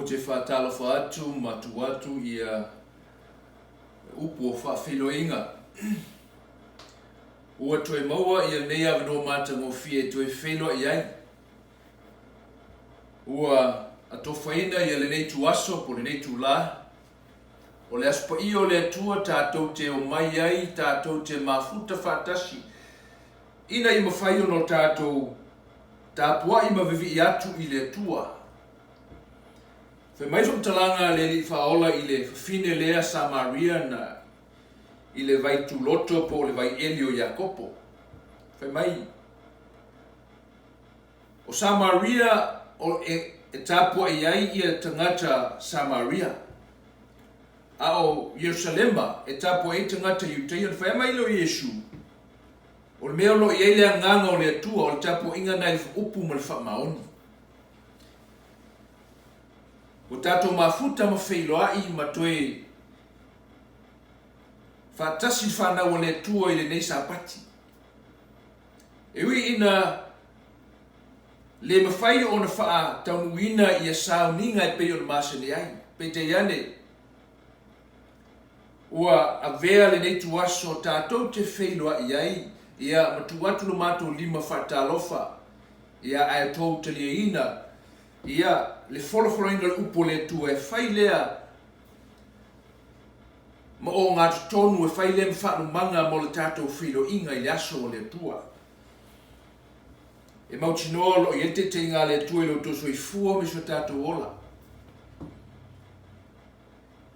Ou te faatalofa atu ma tuu atu ia upu o faafeiloaiga. Ua toe maua ia lenei avanoa matagofie e toe feiloai ai. Ua atofaina ia lenei ituaso po o lenei itula, o le Aso Paia o le Atua tatou te omai ai tatou te mafuta faatasi ina ia mafai ona o tatou tapuai ma vivii atu i le Atua. Fai mai le faamatalaga a le Alii Faaola i le fafine lea Samaria na i le vai tuloto po o le vai eli o Iakopo. Fai mai, O Samaria o e, e tapuai ai ia tagata Samaria, a o Ierusalema e tapuai ai tagata Iutaia. Ona fai mai lea o Iesu, O le mea o lo o i ai le Agaga o le Atua, o le tapuaiga lena i le upu ma le faamaoni. Ua tatou mafuta ma feiloai ma toe faatasi le fanau a le Atua i lenei Sapati. E ui ina le mafai ona faataunuuina ia sauniga e pei ona masani ai, peitai ane, ua avea lenei ituaso tatou te feiloai ai, ia, ma tuu atu lo matou lima faatalofa, ia, ae outou taliaina, ia, le folafolaina o le upu a le Atua e fai lea ma ogatotonu, e fai lea ma faalumaga mo le tatou feiloaiga i le aso o le Atua. E mautinoa o lo o i ai le taitaiga a le Atua i lo outou soifua ma si o tatou ola.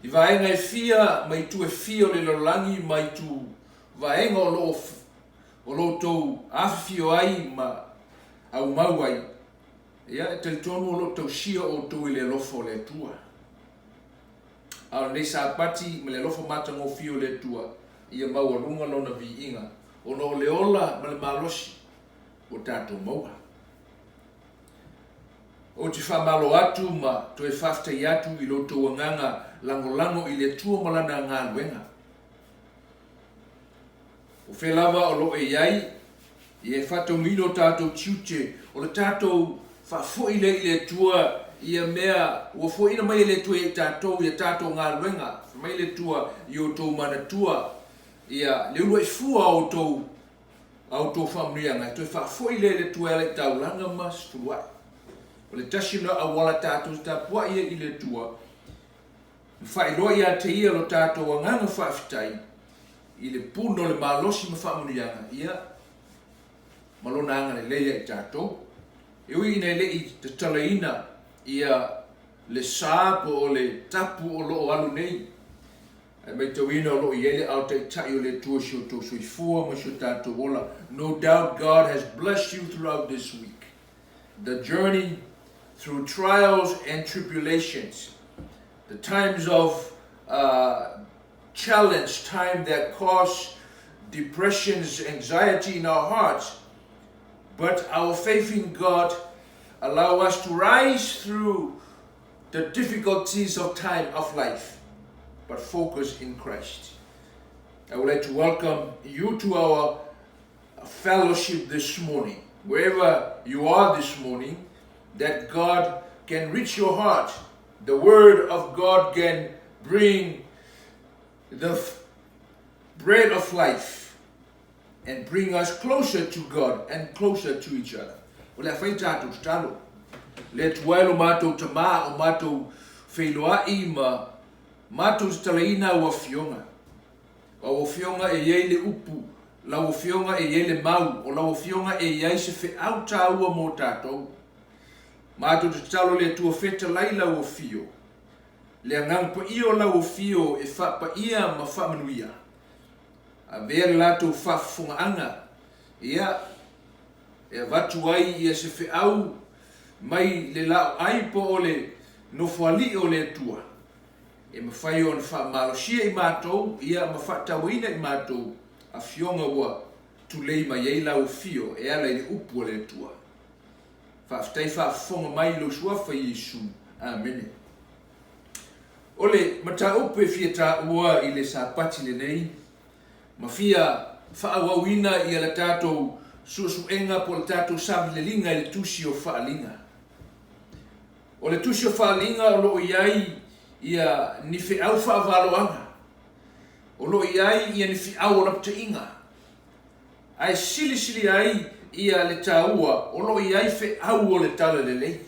I vaega e fia ma itu e fia o le lalolagi ma itu vaega o lo o o lo outou afifio ai ma aumau ai, ia, e talitonu o lo o tausia outou i le alofa o le Atua. A o lenei Sapati ma le alofa matagofie o le Atua, ia maualuga Lona viiga, ona o le ola ma le malosi ua tatou maua. Ou te faamalo atu ma toe faafetai atu i lo outou agaga lagolago i le Atua ma Lana galuega. O fea lava o lo o e i ai, ia e faataunuuina o tatou tiute, o le tatou faafoi lea i le Atua ia mea ua foiina mai e le Atua ia i tatou i a tatou galuega. Fai mai le Atua i outou manatua ia le uluai fua o outou a outou faamanuiaga e toe faafoi lea i le Atua e ala i taulaga ma sefuluai. O le tasi lena auala tatou te tapuai ai i le Atua ma faailoa ia te Ia lo tatou agaga faafetai i le puna o le malosi ma faamanuiaga, ia, ma Lona agalelei ia i tatou. E ui ina e le i tatalaina ia le sa po o le tapu o lo o alu nei, ae maitauina o lo o i ai le ao taitai o le Atua i si outou soifua ma si o tatou ola. No doubt God has blessed you throughout this week. The journey through trials and tribulations, the times of uh, challenge, time that cause depressions, anxiety in our hearts, but our faith in God allow us to rise through the difficulties of time of life, but focus in Christ. I would like to welcome you to our fellowship this morning. Wherever you are this morning, that God can reach your heart. The Word of God can bring the bread of life and bring us closer to God and closer to each other. O le a fai tatou tatalo. Le Atua e lo matou tamā o matou feiloai ma matou tatalaina au afioga. O au afioga e i ai le upu, lau afioga e i ai le mau, o lau afioga e i ai se feau tāua mō tātou. Matou te tatalo le Atua fetalai lau afio, le Agaga Paia o lau afio e faapaia ma faamanuia. Avea le latou faafofogaaga, ia, e avatu ai ia se feau mai le laoai po o le Nofoalii o le Atua, e mafai ona faamalosia i matou, ia, ma faatauaina i matou afioga ua tulei mai ai lau afio e ala i le upu a le Atua. Faafetai faafofoga mai i lou Suafa Iesu. Amene. O le mataupu e fia taua i le Sapati lenei, ma fia faaauauina ia le tatou suesuega po o le tatou savililiga i le Tusi o Faaaliga. O le Tusi o Faaaliga o lo o i ai ia ni feau faavaloaga, o lo o i ai ia ni feau o lapataiga, ae silisili ai ia le taua o lo o i ai feau o le Talalelei.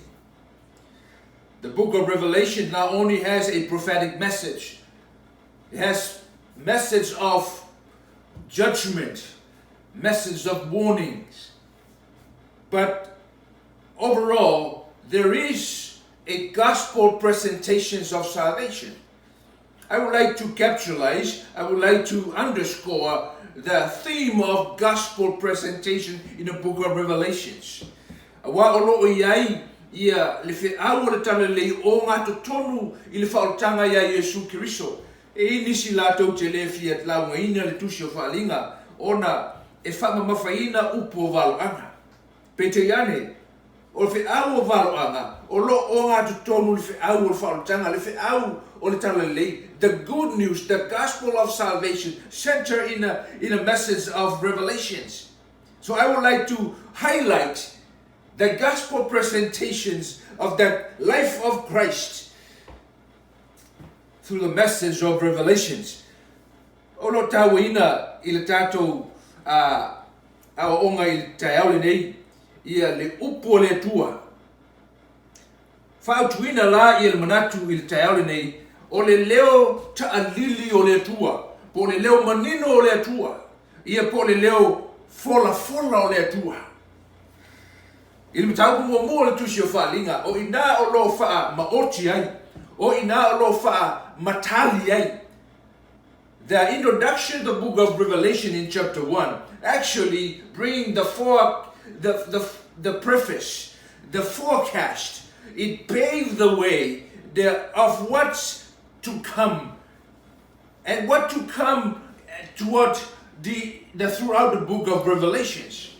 The book of Revelation not only has a prophetic message, it has message of judgment, message of warnings, but overall there is a gospel presentations of salvation. I would like to capitalize, I would like to underscore the theme of gospel presentation in the book of Revelations. Aua o lo o i ai ia le feau o le Talalelei ogatotonu i le faaolataga iā Iesu Keriso. E i ai nisi latou te le fia laugaina le Tusi o Faaaliga ona e faamamafaina upu o valoaga. Peitai ane, o le feau o valoaga o lo o ogatotonu i le feau o le faaolataga, le feau o le Talalelei, the good news, the gospel of salvation center in a in a message of Revelations. So I would like to highlight the gospel presentations of the life of Christ through the message of Revelations. O lo o tauaina i le tatou aoaoga i le taeao lenei ia le upu a le Atua. Faautuina la ia le manatu i le taeao lenei, o le leo taalili o le Atua, po o le leo manino o le Atua, ia po o le leo folafola o le Atua. I le mataupu muamua o le Tusi o Faaaliga, o i ina o lo o faamaoti ai, o i ina o lo o faamatali ai The introduction of the book of Revelation in chapter 1 actually bring the, for, the, the, the preface, the forecast. It paved the way the, of what's to come and what to come toward the, the throughout the book of Revelations.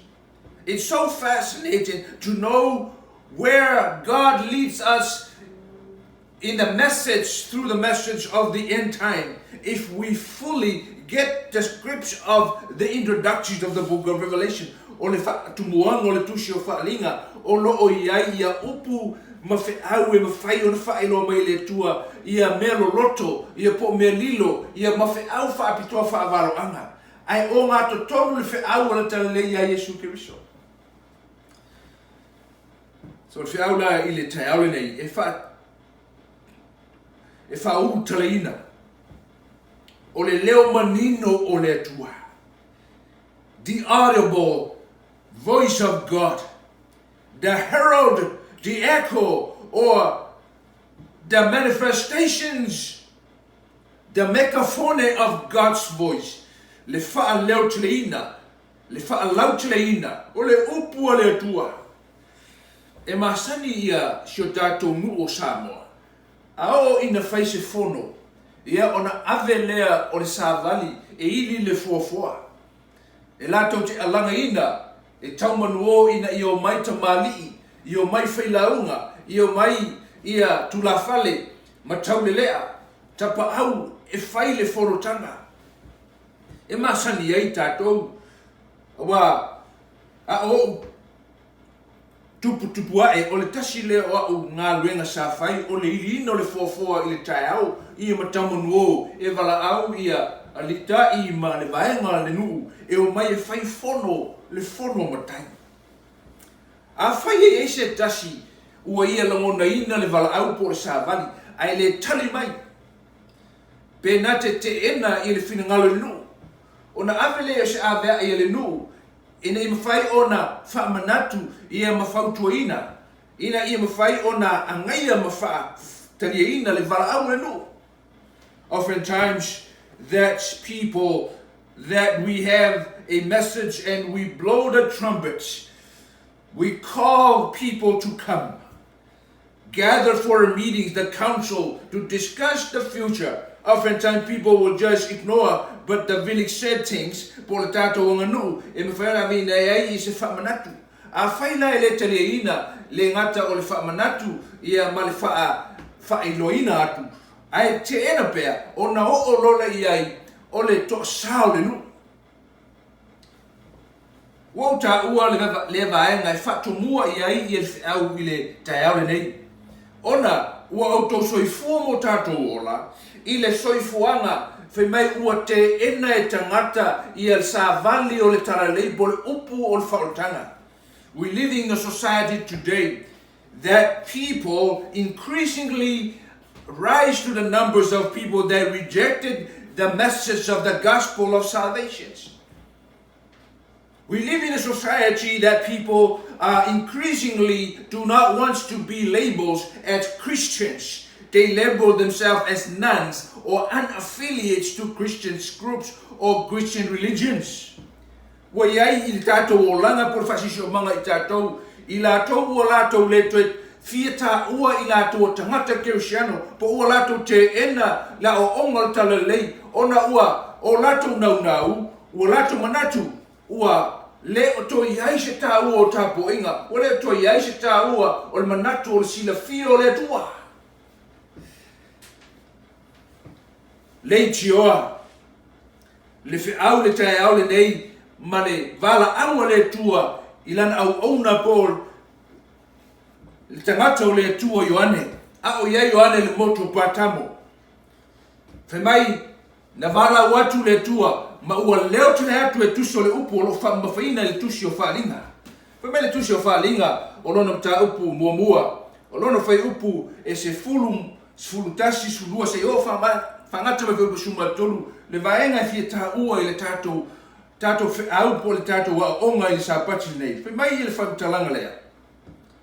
It's so fascinating to know where God leads us in the message, through the message of the end time, if we fully get the scripts of the introductions of the book of Revelation. O le faatumuaga o le Tusi o Faaaliga, o lo o i ai ia upu ma feau e mafai ona faailoa mai e le Atua ia mea loloto, ia po o mea lilo, ia ma feau faapitoa faavaloaga. Ae ogatotonu le feau o le Talalelei iā Iesu Keriso. So o le feau la i le taeao lenei, e faa, e faaulutalaina, o le leo manino o le Atua. The audible voice of God. The herald, the echo, or the manifestations, the megaphone of God's voice. Le faaleoteleina, le faalauteleina o le upu a le Atua. E masani ia si o tatou nuu o Samoa, a oo ina fai se fono, ia ona ave lea o le savali e ili le fuafoa. E latou te alagaina e taumanuō ina ia omai tamalii, ia omai failauga, ia omai ia tulafale ma taulelea, tapaau e fai le fonotaga. E masani ai tatou, aua a o ou tuputupu ae, o le tasi lea o au galuega sa fai, o le iliina o le foafoa i le taeao, ia ma Taumanuō e valaau ia Alitaʻi ma le vaega a le nuu e omai e fai fono, le fono a matai. Afai e i ai se tasi ua ia lagonaina le valaau po o le savali, ae le tali mai, pe na te teena i le finagalo i le nuu, ona ave lea o se aveaʻe i le nuu ina ia mafai ona faamanatu ia ma fautuaina, ina ia mafai ona agaia ma faataliaina le valaau a le nuu. Oftentimes that's people that we have a message and we blow the trumpets. We call people to come. Gather for a meeting, the council, to discuss the future. Oftentimes people will just ignore but the village settings po o le tatou aganuu e mafai ona aveina ai i se faamanatu. Afai la e le taliaina le gata o le faamanatu ia ma le faa faailoaina atu, ae teena pea ona oo lola i ai o le toasā o le nuu. Ua ou taua lea vaega e faatomua i ai le feau i le taeao lenei. Ona ua outou soifua mo tatou ola, i le soifuaga, fai mai ua teena e tagata ia le savali o le talalelei po o le upu o le faaolataga. We live in a society today that people increasingly rise to the numbers of people that rejected the message of the gospel of salvation. We live in a society that people uh, increasingly do not want to be labeled as Christians. They label themselves as nuns or unaffiliates to Christian groups or Christian religions. Ua i ai i le tatou olaga po o le faasisiomaga i tatou, i latou ua latou le toe fia taua i latou o tagata kerisiano, po ua latou teena le aoaoga o le Talalelei ona ua o latou naunau, ua latou manatu ua le o toe i ai se taua o tapuaiga, ua le o toe i ai se taua o le manatu o le silafia o le Atua. Leitioa. Le feau i le taeao lenei ma le valaau a le Atua i Lana auauna po o le tagata o le Atua Ioane, a o i ai Ioane i le motu o Patamo. Fai mai, na valaau atu le Atua ma ua leo tele atu e tusa o le upu o lo o faamamafaina i le tusi o Faaaliga. Fai mai le tusi o Faaaliga o lona mataupu muamua, o lona fuaiupu e 10, 11, 12 seia oo faagata mai fuaiupu 13, le vaega e fia taua i le tatou tatou feau po o le tatou aoaoga i le Sapati lenei. Fai mai le faamatalaga lea,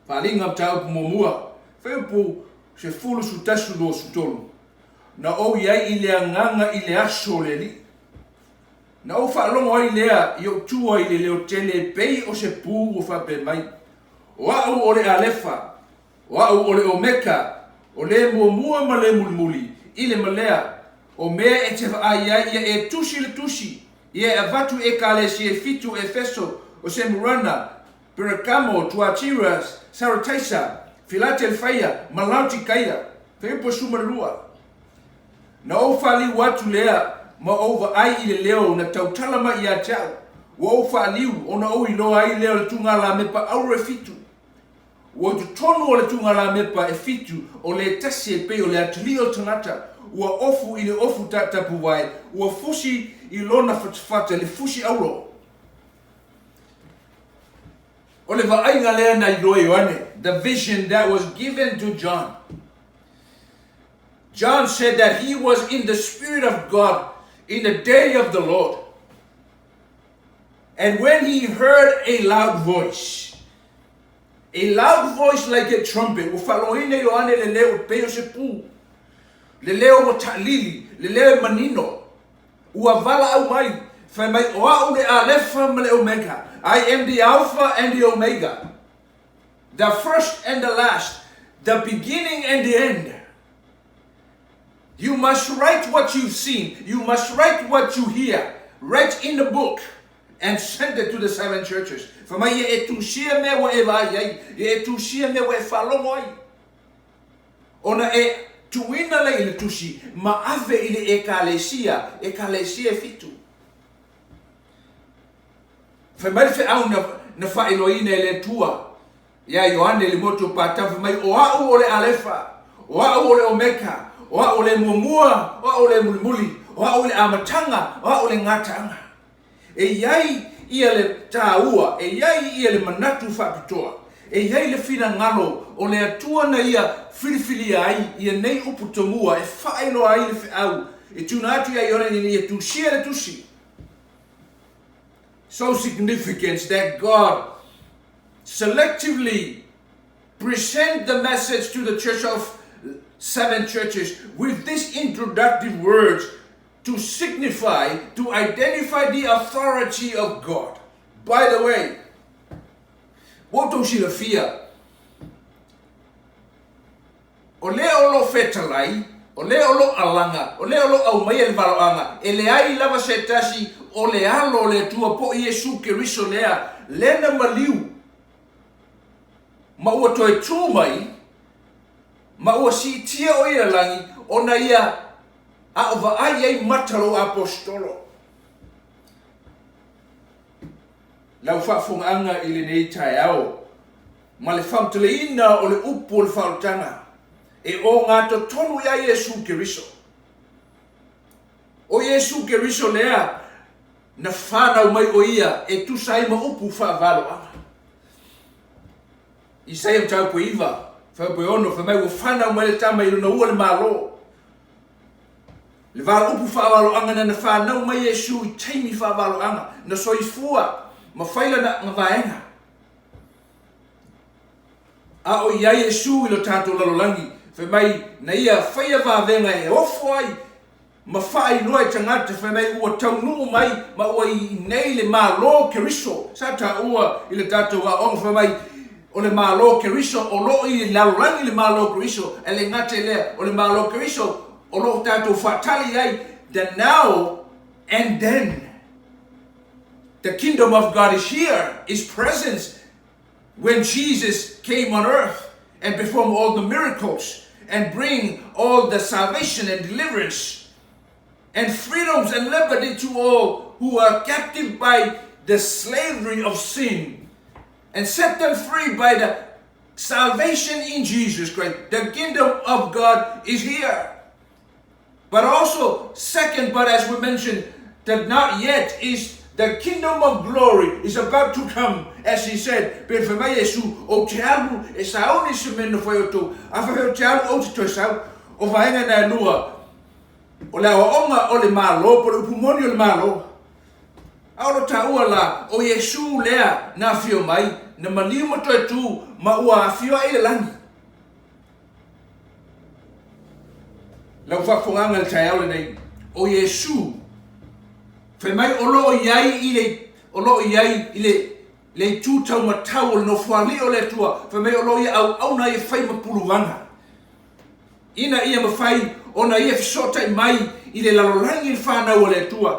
Faaaliga mataupu muamua, fuaiupu 10, 11, 12, 13, Na ou i ai i le agaga i le aso o le Alii. Na ou faalogo ai lea i ou tua i le leo tele e pei o se pu ua faapea mai, O au o le Alefa, O au o le Omeka, o le muamua ma le mulimuli, i le ma lea, o mea e te vaai ai ia e tusi le tusi, ia e avatu i Ekalesia e fitu o Efeso, o Semurana, Perekamo, Tuatira, Sarataisa, Filatelefaia, ma Laotikaia. Fuaiupu 12. Na ou faaliu atu lea ma ou vaai i le leo na tautala mai ia te au, ua ou faaliu ona ou iloa ai lea o le tugalamepa auro e fitu. Ua i totonu o le tugalamepa e fitu o le tasi e pei o le atalii o le tagata, ua ofu i le ofu taatapuvae, ua fusi i lona fatafata le fusi auro. O le vaaiga lea na iloa e Ioane, the vision that was given to John. John said that he was in the Spirit of God in the day of the Lord. And when he heard a loud voice, a loud voice like a trumpet, ua faalogoina e Ioane le leo e pei o se pu, le leo ua taʻalili, le leo e manino, ua valaau mai, fai mai, o au le Alefa ma le Omega, I am the Alpha and the Omega, the first and the last, the beginning and the end. You must write what you've seen. You must write what you hear. Write in the book and send it to the seven churches. Fai mai ia e tusia mea ua e vaai ai, ia e tusia mea ua e faalogo ai. Ona e tuuina lea i le tusi ma ave i le ekalesia, ekalesia e fitu. Fai mai le feau na, na faailoaina e le Atua Iā Ioane i le motu o Patamo, fai mai, O au o le Alefa, o au o le Omeka, o au o le muamua, o au o le mulimuli, o au i le amataga, o au o le gataaga. E i ai ia le tāua, e i ai ia le manatu faapitoa, e i ai le finagalo o le Atua na ia filifilia ai ia nei upu tomua e faailoa ai le feau e tuuina atu iā Ioane ina ia tusia le tusi. So significant that God selectively present the message to the church of seven churches with these introductive words to signify, to identify the authority of God. By the way, ua outou silafia, o le o lo fetalai, o le o lo alaga, o le o lo aumaia le valoaga, e leai lava se tasi o le Alo o le Atua po o Iesu Keriso lea, lea na maliu ma ua toe tu mai, ma ua siitia o ia lagi, ona ia a o vaai ai mata lou aposetolo. Lau faafofogaaga i lenei taeao ma le faamatalaina o le upu o le faaolataga. E ogatotonu iā Iesū Keriso. ʻO Iesū Keriso lea na whānau mai ʻo ia e tusa ai ma upu faavaloaga. Isaia mataupu e 9, fuaiupu e 6, fai mai ua whānau mai le tama i lona ua le Malo. Le vaaupu faavaloaga na na whānau mai Iesū i taimi faavaloaga, na soifua ma fai lana vaega. A o iai Iesū i lo tatou lalolagi, fai mai na ia faia vavega e ofo ai ma faailoa i tagata, fai mai ua taunuu mai ma ua i nei le Malo o Keriso. Sa taua i le tatou aoaoga, fai mai o le Malo o Keriso o lo o i le lalolagi le Malo o Keriso, ae le gata i lea, o le Malo o Keriso o lo o tatou faatali i ai, the now and then. The kingdom of God is here, is present when Jesus came on earth and performed all the miracles and bring all the salvation and deliverance and freedoms and liberty to all who are captive by the slavery of sin and set them free by the salvation in Jesus Christ. The kingdom of God is here. But also, second, but as we mentioned, that not yet is the kingdom of glory is about to come, as he said, Pe fai mai Iesu, ou te alu e sauni se mea e nofo ai outou, a fai ou te alu ou te toe sau. O vaega na e lua, o le aoaoga o le Malo, po o le upu moni o le Malo. A o lo taua la, o Iesu lea na afio mai, na maliu ma toe tu, ma ua afio ae i le lagi. Lau faafofogaaga i le taeao lenei, o Iesu, fai mai o lo o i ai i le, o lo o i ai i le, le itu taumatau o le Nofoalii o le Atua, fai mai o lo o ia auauna ai e fai ma puluvaga, ina ia mafai ona ia fesootai mai i le lalolagi i le fanau a le Atua.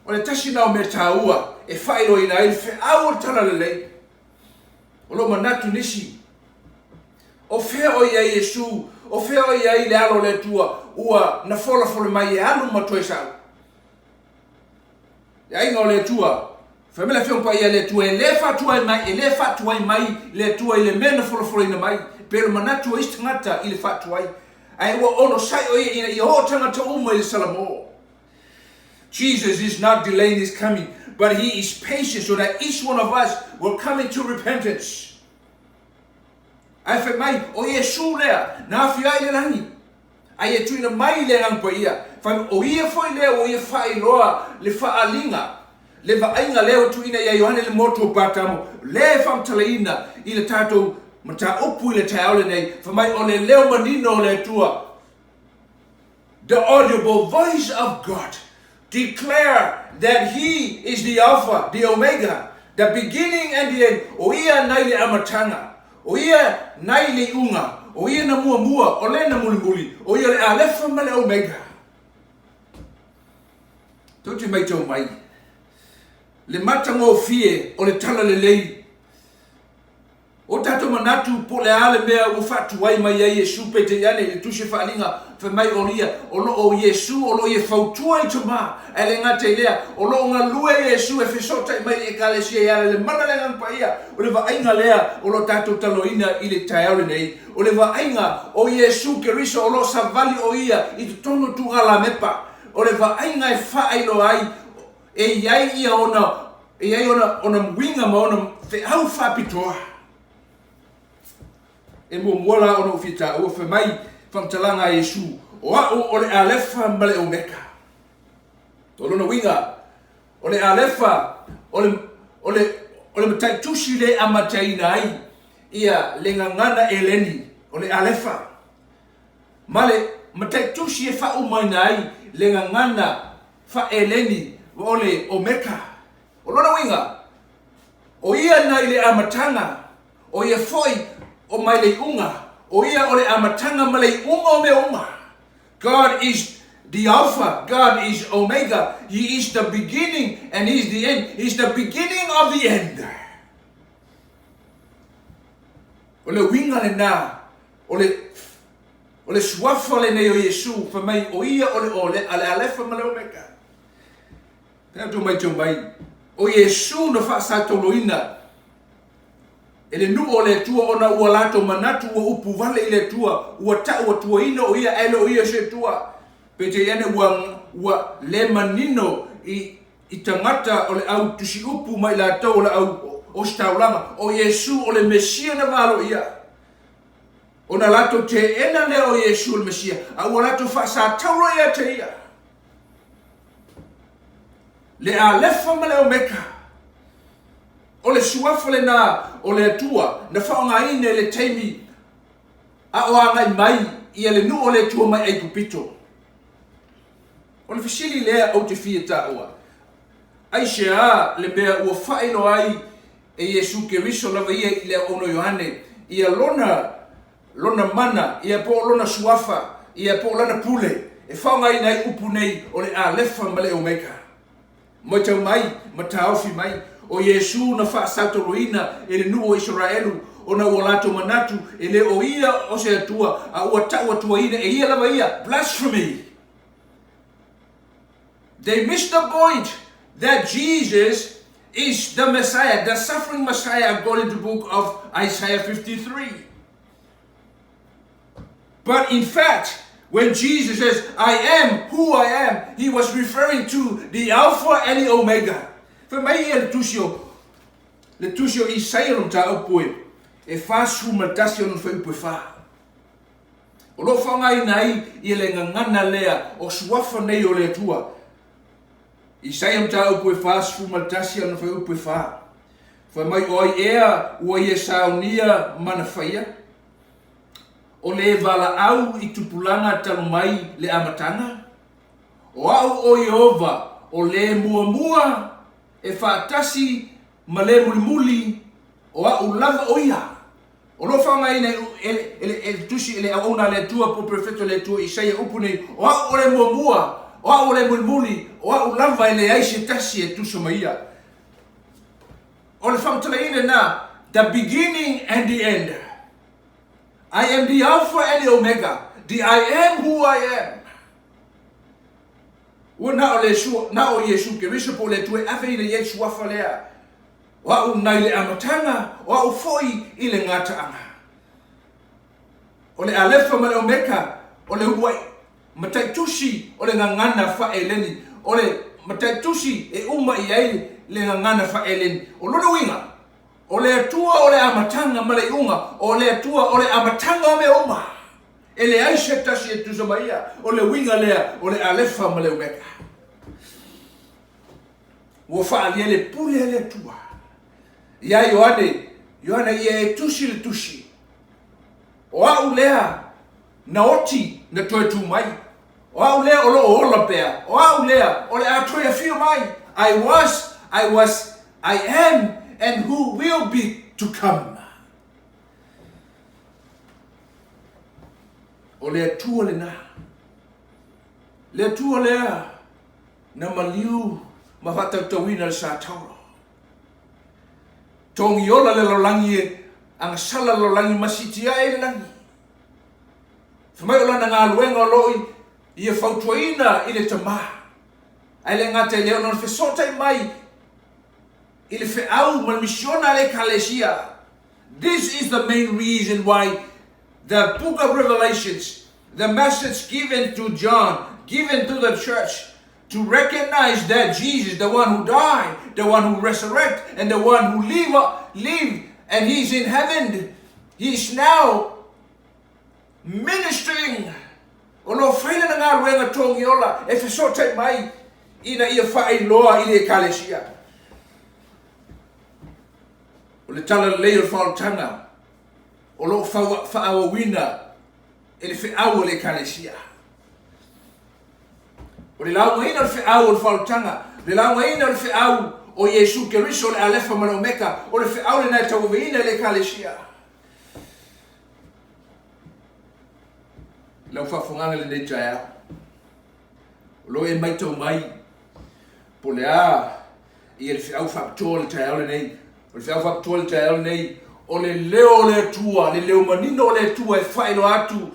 O le tasi lena o mea taua e faailoaina ai le feau o le Talalelei. O lo o manatu nisi, O fea o i ai Iesu? O fea o i ai le Alo o le Atua ua na folafola mai e alu ma toe sau? Le aiga o le Atua, fai mai le Afioga Paia a le Atua, e le faatuai mai, e le faatuai mai le Atua i le mea na folafolaina mai, pe o le manatu o isi tagata i le faatuai, ae ua onosai o ia ina ia oo tagata uma i le Salamo. Jesus is not delaying his coming, but he is patient so that each one of us will come into repentance. Ae fai mai, o Iesu lea, na afio ai i le lagi, a ia tuuina mai i le Agaga Paia. Fai mai, o ia foi lea ua ia faailoa le faaaliga, le vaaiga lea ua tuuina ia Ioane le motu o Patamo, lea e faamatalaina i le tatou mataupu i le taeao lenei, fai mai, o le leo manino o le Atua, The audible voice of God declare that He is the Alpha, the Omega, the beginning and the end, o Ia nai le amataga, o Ia nai le iuga, o Ia na muamua, o le na mulimuli, o Ia le Alefa ma le Omega. Tou te maitau mai, le matagofie o le Talalelei. O tatou manatu po o le a le mea ua faatuai mai ai Iesu peitai ane i le Tusi Faaaliga fai mai o ia o lo o Iesu o lo o ia fautua i Tama ae le gata i lea o lo o galue Iesu e fesootai mai i le Ekalesia e ala i le mana o le Agaga Paia. O le vaaiga lea o lo o tatou talanoaina i le taeao lenei o le vaaiga o Iesu Keriso o lo o savali o ia i totonu o Tugalamepa o le vaaiga e faailoa ai E i ai ia ona, e i ai ona, ona uiga ma ona feau faapitoa. E muamua la ona ou fia taua, fai mai faamatalaga a Iesu, O a'u o le Alefa ma le Omeka. O lona uiga, o le Alefa, o le, o le, o le mataitusi le amataina ai ia le gagana Eleni, o le Alefa. Ma le mataitusi e faaumaina ai le gagana faa-Eleni o le Omeka. O lona uiga, o ia nai le amataga, o ia foi o mai le iuga, o ia o le amataga ma le iuga o mea uma. God is the Alpha, God is Omega, He is the beginning and He is the end, He is the beginning of the end. O le uiga lena o le O le suafa lenei o Iesu, fai mai, o ia o le o le, a le Alefa ma le Omeka. Pea outou maitau mai, o Iesu na faasataoloina E le nuu o le Atua ona ua latou manatu ua upu vale i le Atua, ua tau atuaina o Ia ae le o Ia se Atua. Peitai ane ua ua le manino i i tagata o le au tusiupu ma i latou o le au ositaulaga, o Iesu o le Mesia na valoia. Ona latou teena lea o Iesu o le Mesia, a ua latou faasatauro ia te ia. Le Alefa ma le Omeka. O le suafa lena o le Atua na faaaogaina i le taimi a o agai mai ia le nuu o le Atua mai Aikupito. O le fesili lea ou te fia taua, aisea le mea ua faailoa ai e Iesu Keriso lava ia i le auauna o Ioane ia lona lona mana, ia po o lona suafa, ia po o lana pule e faaaogaina ai upu nei o le Alefa ma le Omeka? Matau mai ma taofi mai, o Iesu na faasautauloina e le nuu o Isaraelu, ona ua latou manatu e le o ia o se Atua, a ua tau atuaina e ia lava ia, blasphemy! They missed the point that Jesus is the Messiah, the suffering Messiah according to book of Isaiah 53. But in fact, when Jesus says, I am who I am, he was referring to the Alpha and the Omega. Fai mai ia le tusi o le tusi o Isaia lo mataupu e e 41 ona fuaiupu e 4. O lo o faaaogaina ai ia le gagana lea o suafa nei o le Atua. Isaia mataupu e 41 ona fuaiupu e 4. Fai mai o ai ea ua ia saunia ma na faia? O le valaau i tupulaga talu mai le amataga? O au o Ieova, o le muamua e faatasi ma le mulimuli, o au lava o ia. O lo o faaaogaina e le Tusi e le auauna a le Atua po o perofeta o le Atua Isaia upu nei, O au o le muamua, o au o le mulimuli, o au lava e leai se tasi e tusa ma ia. O le faamatalaina lena, the beginning and the end. I am the Alpha and the Omega, the I am who I am. Ua na o le na o Iesu Keriso po o le Atua e ave ina i ai le suafa lea. O au nai le amataga, o au foi i le gataaga. O le Alefa ma le Omeka, o le uluai mataitusi o le gagana faa-Eleni, o le mataitusi e uma i ai le gagana faa-Eleni. O lona uiga, o le Atua o le amataga ma le iuga, o le Atua o le amataga o mea uma. E leai se tasi e tusa ma ia, o le uiga lea o le Alefa ma le Omeka. Ua faaalia le pule a le Atua iā Ioane, Ioane ia e tusi le tusi, o au lea na oti na toe tu mai, o au lea o lo o ola pea, o au lea o le a toe afio mai, I was, I was, I am, and who will be to come. O le Atua lena. Le Atua lea na maliu ma faatautauina le sa taolo. Togiola le lalolagi e agasala le lalolagi ma siitia ai le lagi. Fai mai o lana galuega o lo o ia fautuaina i le Tama, ae le gata i lea o lona fesootai mai i le feau ma le misiona a le Ekalesia. This is the main reason why the book of Revelations, the message given to John, given to the church, to recognize that Jesus, the one who died, the one who resurrected, and the one who live, live and he's in heaven, he's now ministering. O lo o fai lana galuega togiola e fesootai mai ina ia faailoa i le Ekalesia. O le talalelei o le faaolataga o lo o faaauauina e le feau a le Ekalesia. O le laugaina o le feau o le faaolataga, le laugaina o le feau o Iesu Keriso o le Alefa ma le Omeka, o le feau lena e tauaveina e le Ekalesia. Lau faafogaga i lenei taeao, o lo o e maitau mai po o le a ia le feau faapitoa o le taeao lenei. O le feau faapitoa o le taeao lenei, o le leo o le Atua, le leo manino o le Atua e faailoa atu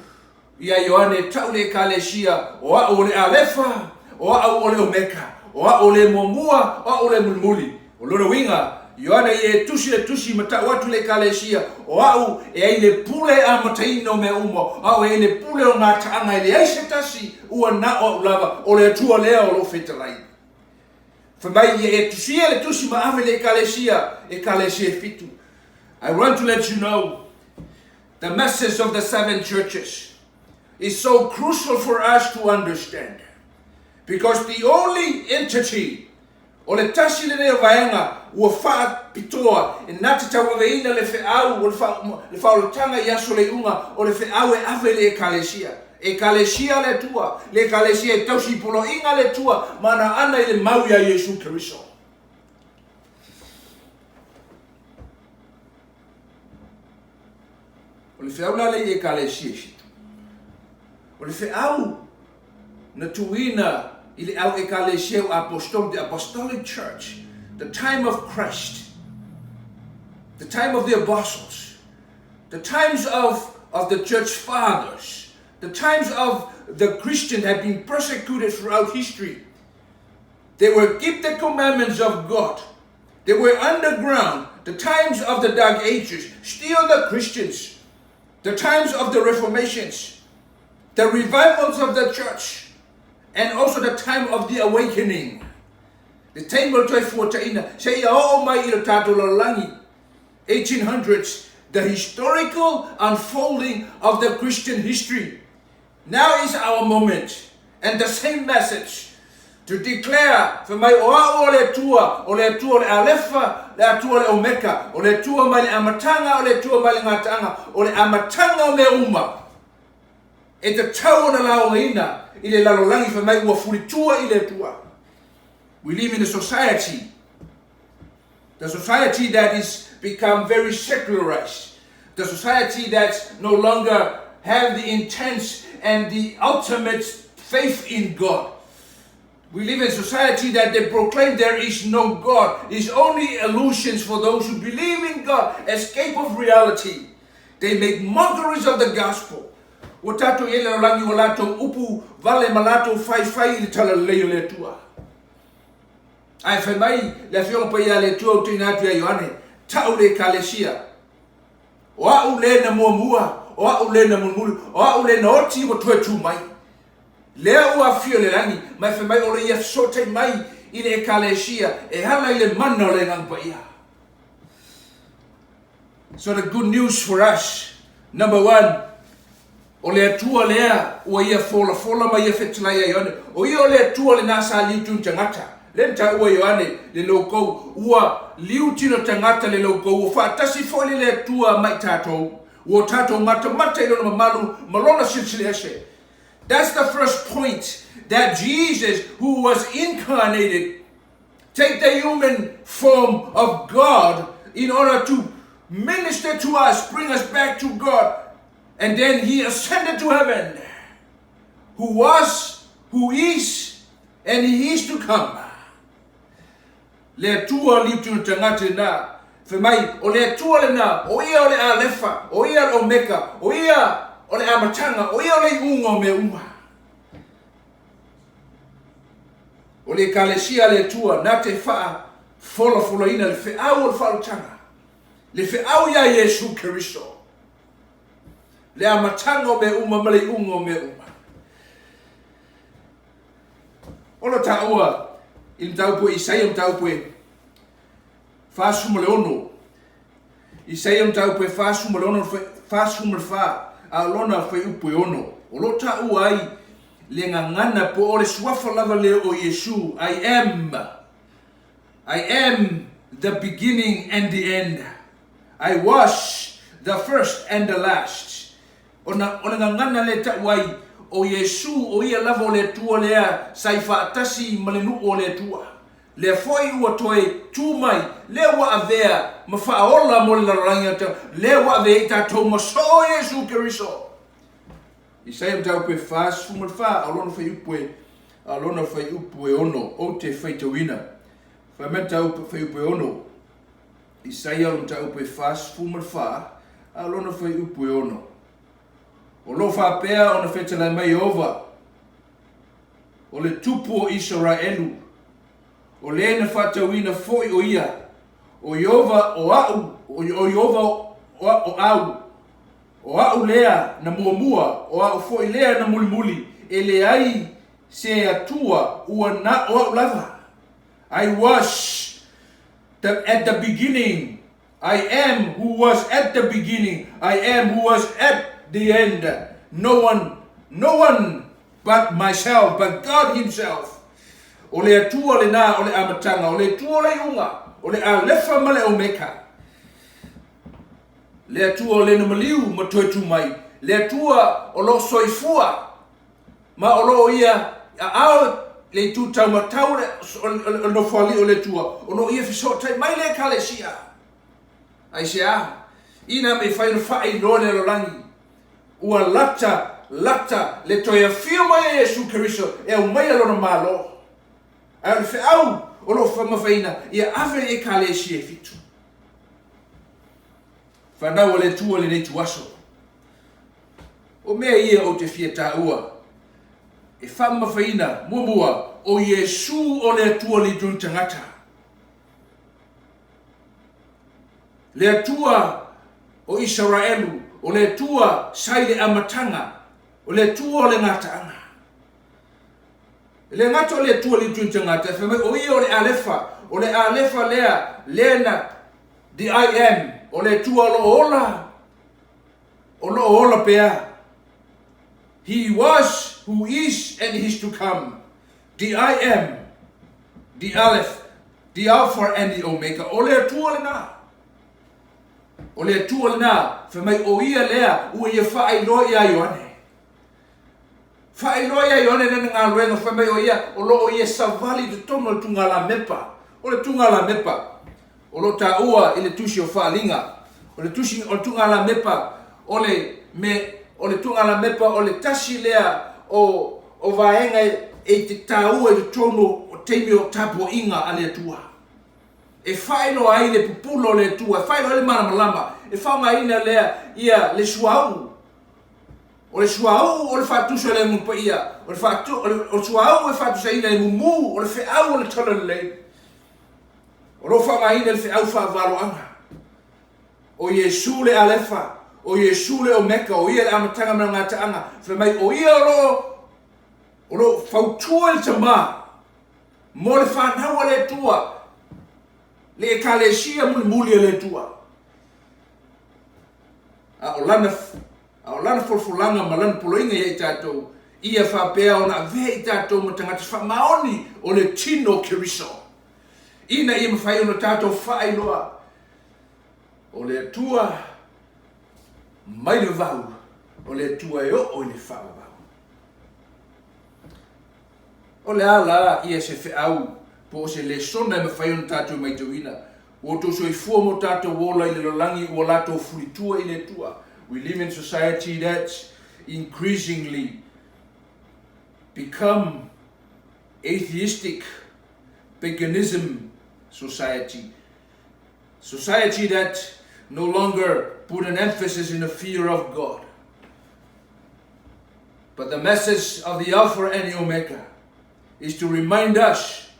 iā Ioane e tau le Ekalesia, o au o le Alefa, o au o le Omeka, o au o le muamua, o au o le mulimuli. O lona uiga, Ioane, ia e tusi le tusi ma tau atu i le Ekalesia, o Au e ai le pule amataina o mea uma, o Au e ai le pule o gataaga, e leai se tasi ua na o Au lava, o le Atua lea o lo o fetalai. Fai mai, ia e tusia le tusi ma ave i le Ekalesia, Ekalesia e fitu. I want to let you know the message of the seven churches is so crucial for us to understand because the only entity O le tasi lenei o vaega ua faapitoa e na te tauaveina le feau o le faaolataga i aso le iuga o le feau e ave i le Ekalesia. Ekalesia a le Atua, le Ekalesia e tausi i poloaiga a le Atua ma ana ana i le mau iā Iesu Keriso. O le feau la lea i Ekalesia i fitu. O le feau na tuuina i le au Ekalesia o Aposetolo, the Apostolic Church, the time of Christ, the time of the Apostles, the times of, of the church fathers, the times of the Christians have been persecuted throughout history. They were keep the commandments of God. They were underground, the times of the Dark Ages, still the Christians, the times of the Reformations, the revivals of the church, and also the time of the awakening. Le taimi o le Toefuataiga, seia oo mai i lo tatou lalolagi, 1800s, the historical unfolding of the Christian history. Now is our moment, and the same message, to declare, fai mai, o Au o le Atua, o le Atua o le Alefa, le Atua o le Omeka, o le Atua mai le amataga, o le Atua mai le gataaga, o le amataga o mea uma. E tatau ona laogaina i le lalolagi fai mai ua fulitua i le Atua. We live in a society, the society that is become very secularized, the society that no longer have the intense and the ultimate faith in God. We live in a society that they proclaim there is no God. It's only illusions for those who believe in God, escape of reality. They make mockeries of the gospel. Ua tatou i ai le lalolagi ua latou upu vale ma latou faifai i le talalelei o le Atua. Ae fai mai le Afioga Paia a le Atua ua tuuina atu ia Ioane, Tau le Ekalesia, o A'u le na muamua, o A'u le na mulimuli, o A'u le na oti ua toe tu mai. Lea ua afio i le lagi, ma e fai mai o le ia fesootai mai i le Ekalesia e ala i le mana o le Agaga Paia. So the good news for us, number one, o le Atua lea ua ia folafola ma ia fetalai ia Ioane, o ia o le Atua lena sa liu tino tagata. Lea na taua e Ioane le loukou, ua liu tino tagata le loukou, ua faatasi foi le le Atua ma i tatou, ua o tatou matamata i lona mamalu ma lona silisili ese. That's the first point, that Jesus who was incarnated take the human form of God in order to minister to us, bring us back to God. And then he ascended to heaven, who was, who is, and he is to come. Le Atua liu tagata lena. Fai mai, o le Atua lena, o ia o le Alefa, o ia o le Omeka, o ia o le amataga, o ia o le iuga o mea uma. O le Ekalesia a le Atua na te faafolafolaina le feau o le faaolataga, le feau iā Iesu Keriso, le amataga o mea uma ma le iuga o mea uma. O lo taua i le mataupu e Isaia mataupu e 46, Isaia mataupu e 46, 44, a o lona fuaiupu e 6, o lo o taua ai le gagana po o le suafa lava lea o Iesu, I am, I am the beginning and the end, I was the first and the last. Ona o le gagana lea e tau ai o Iesu o ia lava o le Atua lea sa i faatasi ma le nuu o le Atua. Lea foi ua toe tu mai, lea ua avea ma faaola mo le lalolagi atoa, lea ua avea ai tatou ma soo Iesu Keriso. Isaia mataupu e 44, a o lona fuaiupu e, a o lona fuaiupu e 6, ou te faitauina. Fai mai mataupu fuaiupu e 6, Isaia o le mataupu e 44, a o lona fuaiupu e 6. O lo o faapea ona fetalai mai Ieova, o le Tupu o Isaraelu, o le na faatauina foi o ia, O Ieova o a'u, o Ieova o au, o a'u lea na muamua, o a'u foi lea na mulimuli, e leai se Atua ua na o a'u lava. I was the, at the beginning, I am who was at the beginning, I am who was at the end. No one, no one but myself, but God Himself. O le Atua lena o le amataga, o le Atua o le iuga, o le Alefa ma le Omeka. Le Atua o le na maliu ma toe tu mai, le Atua o lo o soifua ma o lo o ia aao le itu taumatau o le nofoalii o le Atua, o lo o ia fesootai mai le Ekalesia. Aisea? Ina mea fai ona faailoa le lalolagi ua lata, lata le toe afio mai a Iesu Keriso e aumaia Lona Malo. Ae o le feau o lo o faamafaina, ia ave i Ekalesia e fitu. Fanau a le Atua i lenei ituaso. O mea ia ou te fia taua e faamamafaina, muamua, o Iesu o le Atua Liutuni Tagata. Le Atua o Isaraelu, o le Atua sa i le amataga, o le Atua o le gataaga. E le gata o le Atua Liutuni Tagata, e fai mai o ia o le Alefa, o le Alefa lea, lea na, the I am, o le Atua o lo o ola, o lo o ola pea. He was, who is, and is to come. The I am, the Aleph, the Alpha and the Omega. O le Atua lena. O le Atua lena, fai mai o ia lea ua ia faailoa iā Ioane. Faailoa iā Ioane lana galuega, fai mai o ia, o lo o ia savali i totonu o le tugalamepa. O le tugalamepa, o lo o taua i le tusi o Faaaliga, o le tusi o le tugalamepa, o le me, o le tugalamepa o le tasi lea o, o vaega e te taua i totonu o taimi o tapuaiga a le Atua. E faailoa ai le pupula o le Atua, e faailoa ai le malamalama, e faaaogaina lea ia le suauu. O le suauu o le faatusa o le Agaga Paia, o le, faatu, o le, o le suauu e faatusaina le mumu, o le feau o le talalelei. O lo o faaaogaina le feau faavaloaga. O Iesu le Alefa, o Iesu le Omeka, o ia le amataga ma le gataaga. Fai mai, o ia o lo o, o lo o fautua i le Tama mo le fanau a le Atua, le Ekalesia mulimuli a le Atua. A o lana, a o lana folafolaga ma lana poloaiga ia i tatou, ia faapea ona avea i tatou ma tagata faamaoni o le tino o Keriso, ina ia mafai ona tatou faailoa o le Atua mai le vavau, o le Atua e oo i le faavavau. O le a la ia se feau po o se lesona e mafai ona tatou matauina? Ua outou soifua ma o tatou ola i le lalolagi ua latou fulitua i le Atua. We live in society that increasingly become atheistic, paganism society. Society that no longer put an emphasis in the fear of God. But the message of the Alpha and the Omega is to remind us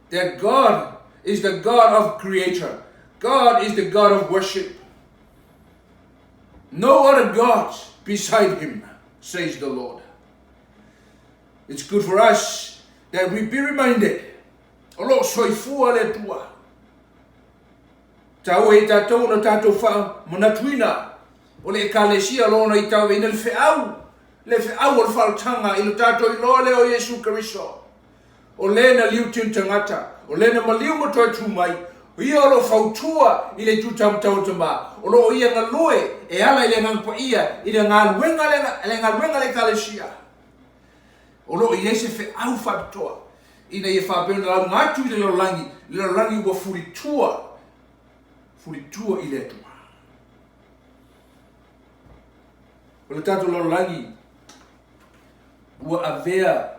that God is the God of creator. God is the God of worship. No other gods beside him, says the Lord. It's good for us that we be reminded o lo o soifua le Atua. Taua i tatou ona tatou faamanatuina o le Ekalesia o lo o ona i tauaveina le feau, le feau o le faaolataga i lo tatou iloa lea o Iesu Keriso. O le na liu tino tagata, o le na maliu ma toe tu mai, o ia o lo o fautua i le itu taumatau o Tama, o lo o ia galue e ala i le Agaga Paia i le galuega le galuega a le Ekalesia. O lo o i ai se feau faapitoa ina ia faapea ona lauga atu i le lalolagi, le lalolagi ua fulitua, fulitua i le Atua. O le tatou lalolagi ua avea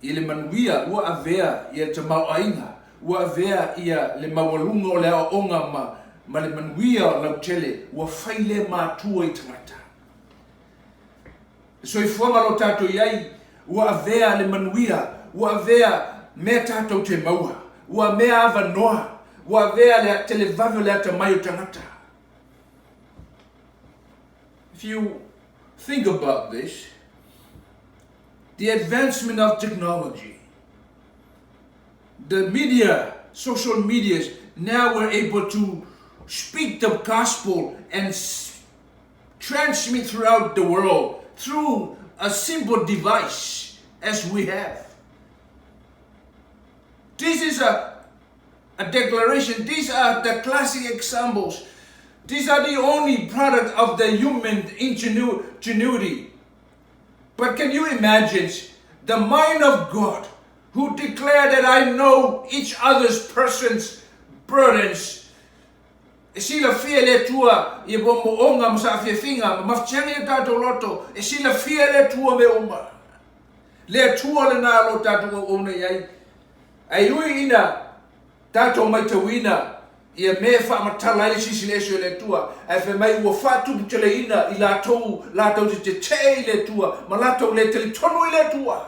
i le manuia, ua avea ia le tamaoaiga, ua avea ia le maualuga o le aoaoga ma, ma le manuia lautele, ua fai lea matua i tagata. Le soifuaga o lo o tatou i ai, ua avea le manuia, ua avea mea tatou te maua, ua mea avanoa, Ua avea le televave o le atamai o tagata. If you think about this, the advancement of technology, the media, social medias, now we're able to speak the gospel and transmit throughout the world through a simple device as we have. This is a, a declaration. These are the classic examples. These are the only product of the human ingenuity. But can you imagine the mind of God who declared that I know each other's person's burdens E silafia e le Atua ia moomooga ma saafiafiga ma mafatiaga i o tatou loto, e silafia e le Atua mea uma. Le Atua lena o lo o tatou auauna i ai. Ae ui ina tatou maitauina ia mea e faamatala ai le Silisili Ese o le Atua, ae fai mai ua faatuputeleina i latou latou te tetee i le Atua ma latou le talitonu i le Atua.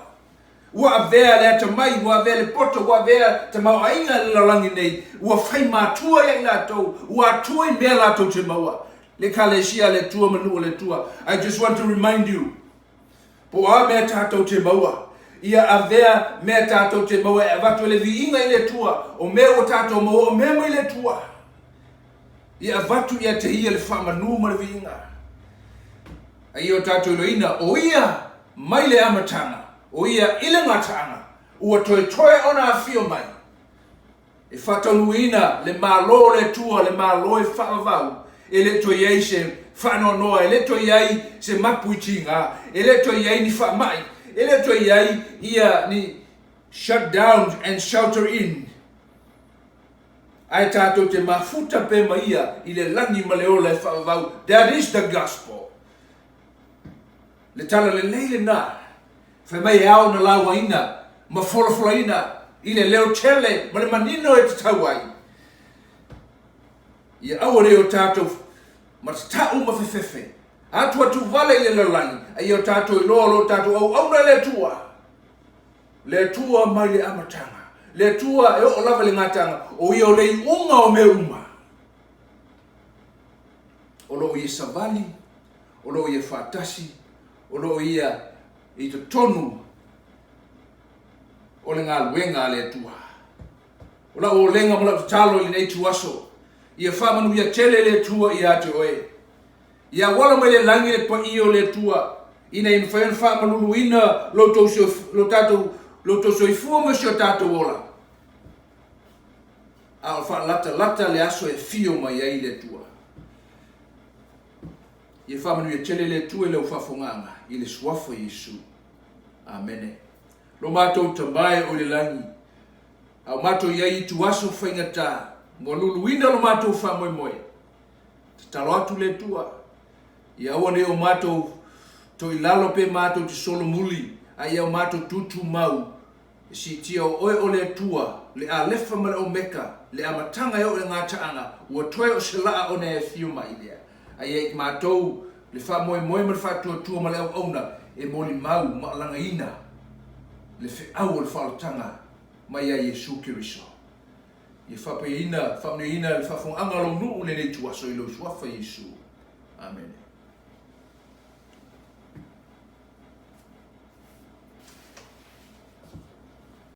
Ua avea le atamai, ua avea le poto, ua avea tamaoaiga i le lalolagi nei, ua fai matua ia i latou, ua atua i mea latou te maua. Le Ekalesia a le Atua ma nuu o le Atua. I just want to remind you, po o a mea tatou te maua, ia avea mea tatou te maua e avatu ai le viiga i le Atua, o mea ua tatou maua, o mea mai le Atua. Ia avatu ia te Ia le faamanu ma le viiga. A ia o tatou iloaina, o Ia mai le amataga, o Ia i le gataaga, ua toetoe ona afio mai, e faataunuuina le Malo o le Atua, le Malo e faavavau, e le toe i ai se faanoanoa, e le toe i ai se mapu i tiga, e le toe i ai ni faamai, e le toe i ai ia ni shut down and shelter in. Ae tatou te mafuta pea ma Ia i le lagi ma le ola e faavavau. That is the gospel. Le tala lelei lena. Fai mai e ao ona lauaina ma folafolaina i le leo tele ma le manino e tatau ai. Ia aua ne i o tatou matatau ma fefefe, atuatu vale i le lalolagi, a ia o tatou iloa o lo o tatou auauna i le Atua. Le Atua mai le amataga. Le Atua e oo lava i le gataaga, o Ia o le iuga o mea uma. O lo o Ia savali, o lo o Ia faatasi, o lo o Ia i totonu o le galuega a le Atua. O lau olega ma lau tatalo i lenei ituaso, ia faamanuia tele le Atua ia te oe. Ia auala mai le lagi le paia o le Atua, ina ia mafai ona faamaluluina lo outou soifua ma si o tatou ola, a o faalatalata le aso e afio mai ai le Atua. Ia faamanuia tele le Atua i lau faafofogaaga i le Suafa o Iesu. Amene. Lo matou Tama e o i le lagi, a o matou i ai i ituaso faigata, ua luluina lo matou faamoemoe, Tatalo atu le Atua, ia aua ne i o matou toilalo pe matou te solomuli, a ia o matou tutumau e siitia o Oe o le Atua, le Alefa ma le Omeka, le amataga e oo i le gataaga, ua toe o se laa ona e afio mai lea. A ia i matou le faamoemoe ma le faatuatua ma le auauna e molimau ma alagaina le feau o le faaolataga mai ia Iesu Keriso. Ia faapaiaina, faamanuiaina le faafofogaaga a lou nuu i lenei ituaso i lou Suafa Iesu. Amene.